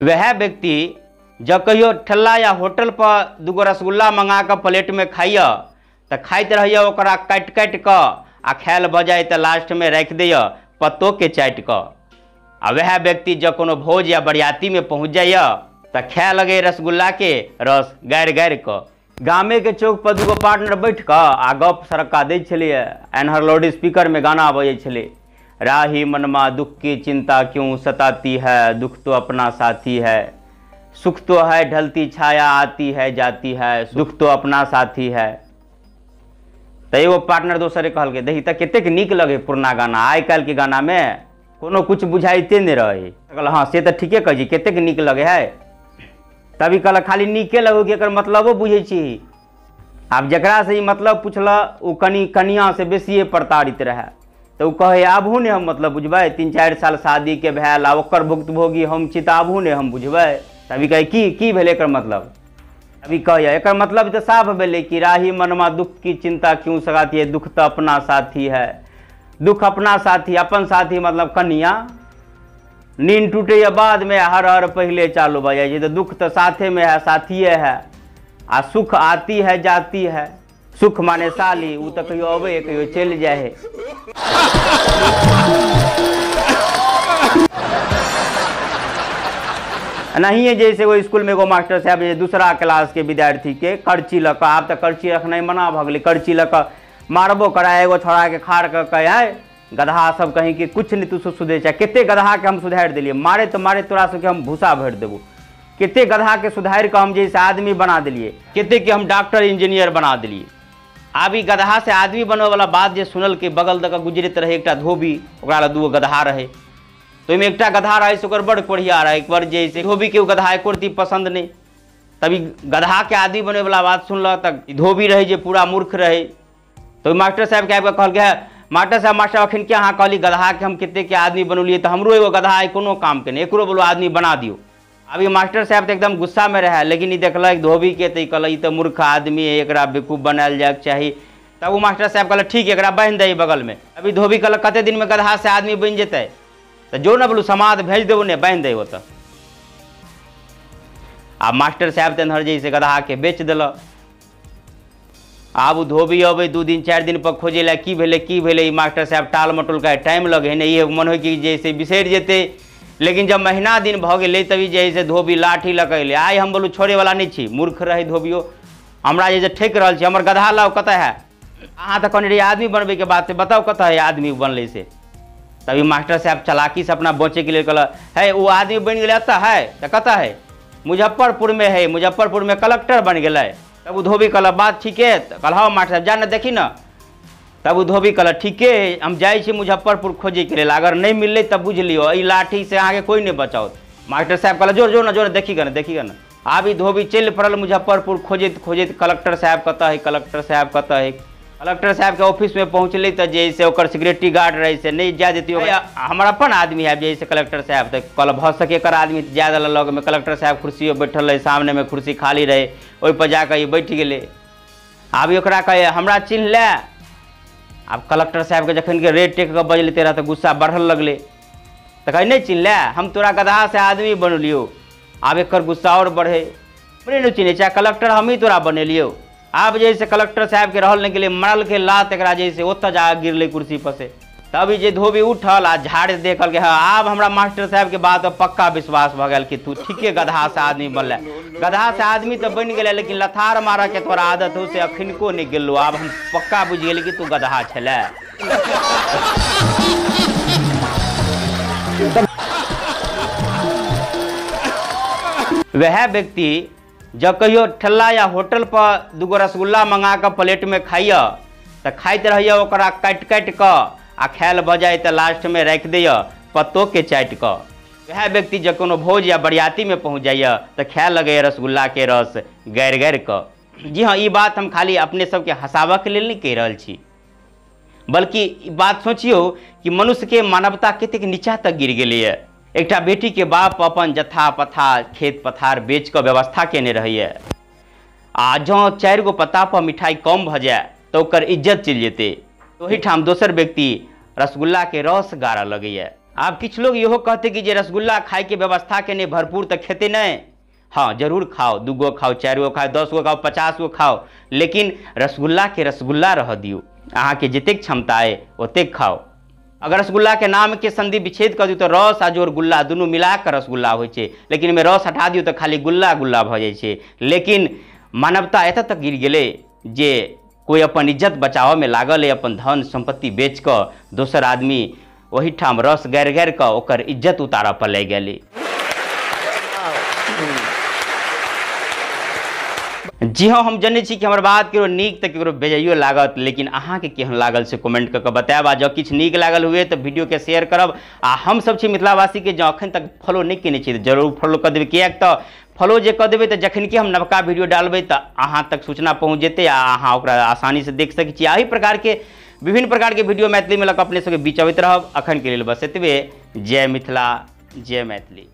वह व्यक्ति जब कहियो ठेला या होटल पर दूगो रसगुल्ला मंगा के प्लेट में खाइय तो खाइत रहिए, ओकरा काटि काटि कऽ आ खायल भऽ जाय तऽ लास्ट में राखि दैय पत्तो के चाटि कऽ। आ वह व्यक्ति जब कोनो भोज या बरियाती में पहुँच जाइए तऽ खाए लगे रसगुल्ला के रस गारि गारि कऽ। गामे के चौक पर दूगो पार्टनर बैठ कऽ आ गप सरक्का दै छलियै, एनहर लाउड स्पीकर में गाना बजै छलै, राही मनमा दुख की चिंता क्यों सताती है, दुख तो अपना साथी है, सुख तो है ढलती छाया आती है जाती है, दुख तो अपना साथी है। तऽ एगो पार्टनर दोसरे कहलकै, देखी तऽ कतेक नीक लगे पुरना गाना, आइ काल्हिके गानामे कोनो कुछ बुझाइते नहि रहै। कहल हाँ से तऽ ठीके कहै छी, कतेक नीक लगे है। तभी कहलक खाली नीके लगो कि एकर मतलबो बुझै छी। आब जकरासँ ई मतलब पुछलक ओ कनि कनिआँसँ बेसिए प्रताड़ित रहए, तऽ ओ कहै आबहु नहि हम मतलब बुझबै, 3-4 साल शादीके भेल आ ओकर भुक्तभोगी हम छी तऽ आबहु नहि हम बुझबै। तभी कहै की की भेलै एकर मतलब। अभी कहै एकर मतलब तऽ साफ भेलै कि राही मनमा दुख की चिंता क्यों सताती है, दुख तऽ अपना साथी है, दुख अपना साथी, अपन साथी मतलब कनिया। नींद टूटैए बादमे हर हर पहिले चालू भऽ जाइ छै, तऽ दुख तऽ साथेमे है, साथिए है। आ सुख आती है जाती है, सुख माने साली, ओ तऽ कहियो अबै है कहियो चलि जाइ है। एनाहिए जैसे एगो स्कूलमे एगो मास्टर साहब जे दूसरा क्लासके विद्यार्थीके करची लऽ कऽ, आब तऽ करची रखनाइ मना भऽ गेलै, करची लऽ कऽ मारबो कराय, एगो छोड़ाके खाड़ कऽ कहै आय गदहा सब कहीं कि कुछ नहि तू सुधरै छै, कते गदहाके हम सुधारि देलियै, मारे तऽ मारे तोरा सबके हम भूसा भरि देबौ, कते गदहाके सुधारि कऽ हम जे से आदमी बना देलियै, कतेके हम डॉक्टर इंजीनियर बना देलियै। आब ई गदहा से आदमी बनबैवला बात जे सुनलकै, बगल दऽ कऽ गुजरैत रहै एकटा धोबी, ओकरा लग दूगो गदहा रहै, तऽ ओहिमे एकटा गदहा रहै से ओकर बड़ कोढ़िया रहै, एक बार जे से धोबीके ओ गदहा एको रत्ती पसन्द नहि। तभी गदहाके आदमी बनबैवला बात सुनलक तऽ धोबी रहै जे पूरा मूर्ख रहै, तऽ ओहि मास्टर साहेबके आबि कऽ कहलकै, हे मास्टर साहब, मास्टर अखन के अहाँ कहली गदहाके हम कतेकके आदमी बनौलियै, तऽ हमरो एगो गदहा अइ कोनो कामके नहि, एकरो बोलो आदमी बना दियौ। अभी मास्टर साहब तऽ एकदम गुस्सामे रहै, लेकिन ई देखलक धोबीके तऽ ई कहलक ई तऽ मूर्ख आदमी है, एकरा बेवकूफ बनायल जायके चाही। तब ओ मास्टर साहब कहलक ठीक एकरा बान्हि दही बगलमे। अभी धोबी कहलक कते दिनमे गदहा से आदमी बनि जेतै, तऽ जो ने बोलू समाद भेज देबो ने बान्हि दही ओतऽ। आ मास्टर साहब तऽ एम्हर जे से गदहाके बेच देलक। आब ओ धोबी अबै 2 दिन 4 दिन पर खोजै लए की भेलै की भेलै, ई मास्टर साहब टाल मटोल के टाइम लगे नहि, ई मन होइ कि जे से बिसरि जेतै। लेकिन जब महीना दिन भऽ गेलै तभी जे से धोबी लाठी लऽ कऽ अयलै, आइ हम बोलू छोड़ैवला नहि छी, मूर्ख रहै धोबियो, हमरा जे ठकि रहल छी, हमर गदहा लाउ कतऽ है, अहाँ तऽ कहने रहियै आदमी बनबैके बात छै, बताउ कतऽ है आदमी बनलै से। तभी मास्टर साहब चलाकीसँ अपना बचैके लेल कहलक, है ओ आदमी बनि गेलै एतऽ है तऽ कतऽ है, मुजफ्फरपुरमे है, मुजफ्फरपुरमे कलेक्टर बनि गेलै। तब ओ धोबी कहलक बात ठीके, तऽ कहल हँ मास्टर साहब जा ने देखी ने। तब ओ धोबी कहलक ठीके हम जाइ छी मुजफ्फरपुर खोजैके लेल, अगर नहि मिललै तब बुझि लियौ एहि लाठीसँ अहाँके कोइ नहि बचाओत। मास्टर साहब कहलक जोर जोर ने जोर देखी ने देखी ने। आब ई धोबी चलि पड़ल मुजफ्फरपुर खोजैत खोजैत, कलेक्टर साहब कतऽ है, कलेक्टर साहब कतऽ है। कलेक्टर साहबके ऑफिसमे पहुँचलै तऽ जे से ओकर सिक्योरिटी गार्ड रहै से नहि जाय देतियै, हमर अपन आदमी है जे से कलेक्टर साहब, तऽ कहलक भऽ सके एकर आदमी जाय देलक लगमे। कलेक्टर साहब कुर्सीपर बैठल रहै, सामनेमे कुर्सी खाली रहै, ओहिपर जाकऽ ई बैठ गेलै। आब ओकरा कहै हमरा चिन्ह ले। आब कलेक्टर साहबके जखन के रेट टेक कऽ बजलै तेरा तऽ गुस्सा बढ़ल लगलै, तऽ कहै नहि चिन्ह ले, हम तोरा गदहासँ आदमी बनेलियौ। आब एकर गुस्सा आओर बढ़ै, अपने नहि चिन्है छै कलेक्टर हमही तोरा बनेलियौ। आब जे से कलेक्टर साहबके रहल नहि गेलै, मारलकै लात एकरा जे से ओतऽ जा गिरलै कुर्सी पर से। तब जे धोबी उठल आ झाड़ देखलकै, हँ आब हमरा मास्टर साहबके बात पर पक्का विश्वास भऽ गेल कि तू ठीके गदहासँ आदमी बनलै। गदहासँ आदमी तऽ बनि गेलै, लेकिन लथार मारऽके तोरा आदत हो से अखिनको नहि गेलौ, आब हम पक्का बुझि गेली कि तू गदहा छलै। वएह व्यक्ति जब कहियो ठेला या होटल पर दूगो रसगुल्ला मंगा कऽ प्लेटमे खाइय तऽ खाइत रहिए, ओकरा काटि काटि कऽ आ खायल भऽ जाय तऽ लास्टमे राखि दैय पत्तोके चाटि कऽ। वएह व्यक्ति जब कोनो भोज या बरियातीमे पहुँच जाइए तऽ खाए लगैए रसगुल्लाके रस गारि गारि कऽ। जी हाँ, ई बात हम खाली अपने सबके हँसाबऽके लेल नहि कहि रहल छी, बल्कि ई बात सोचियौ कि मनुष्यके मानवता कतेक नीचा तक गिर गेलैए। एकटा बेटीके बाप अपन जथा पथा खेत पथार बेच कऽ व्यवस्था केने रहैए, आ जँ 4 गो पत्ता पर मिठाई कम भऽ जाय तऽ ओकर इज्जत चलि जेतै। ओहिठाम दोसर व्यक्ति रसगुल्लाके रस गारऽ लगैए। आब किछु लोग इहो कहते कि जे रसगुल्ला खाइके व्यवस्था केने भरपूर तऽ खेतै नहि। हाँ जरूर खाओ, 2 गो खाओ, 4 गो खाओ, 10 गो खाओ, 50 गो खाओ, लेकिन रसगुल्ला के रसगुल्ला रह दियौ। अहाँके जतेक क्षमता अइ ओतेक खाओ। अगर रसगुल्ला के नाम के संधि विच्छेद कऽ दियौ तऽ रस आ जोर गुल्ला दुनू मिला कऽ रसगुल्ला होइ छै, लेकिन एहिमे रस हटा दियौ तऽ खाली गुल्ला गुल्ला भऽ जाइ छै। लेकिन मानवता एतऽ तक गिर गेलै जे कोइ अपन इज्जत बचाबऽमे लागल अइ, अपन धन सम्पत्ति बेच कऽ दोसर आदमी ओहिठाम रस गारि गारि कऽ ओकर इज्जत उतारऽ पर लागि गेलै। जी हाँ, हम जनै छी कि हमर बात केकरो नीक तऽ केकरो बेजाइयो लागत, लेकिन अहाँके केहन लागल से कमेंट कऽ कऽ बतायब। आ जँ किछु नीक लागल हुए तऽ वीडियोके शेयर करब। आ हमसब छी मिथिलावासीके, जँ अखन तक फॉलो नहि केने छी तऽ जरूर फॉलो कऽ देबै, किएक तऽ फॉलो जे कऽ देबै तऽ जखन कि हम नवका वीडियो डालबै तऽ अहाँ तक सूचना पहुँच जेतै आ अहाँ ओकरा आसानीसँ देख सकै छी। एहि प्रकारके विभिन्न प्रकारके वीडियो मैथिलीमे लऽ कऽ अपने सबके बीच अबैत रहब। अखनके लेल बस एतबे। जय मिथिला, जय मैथिली।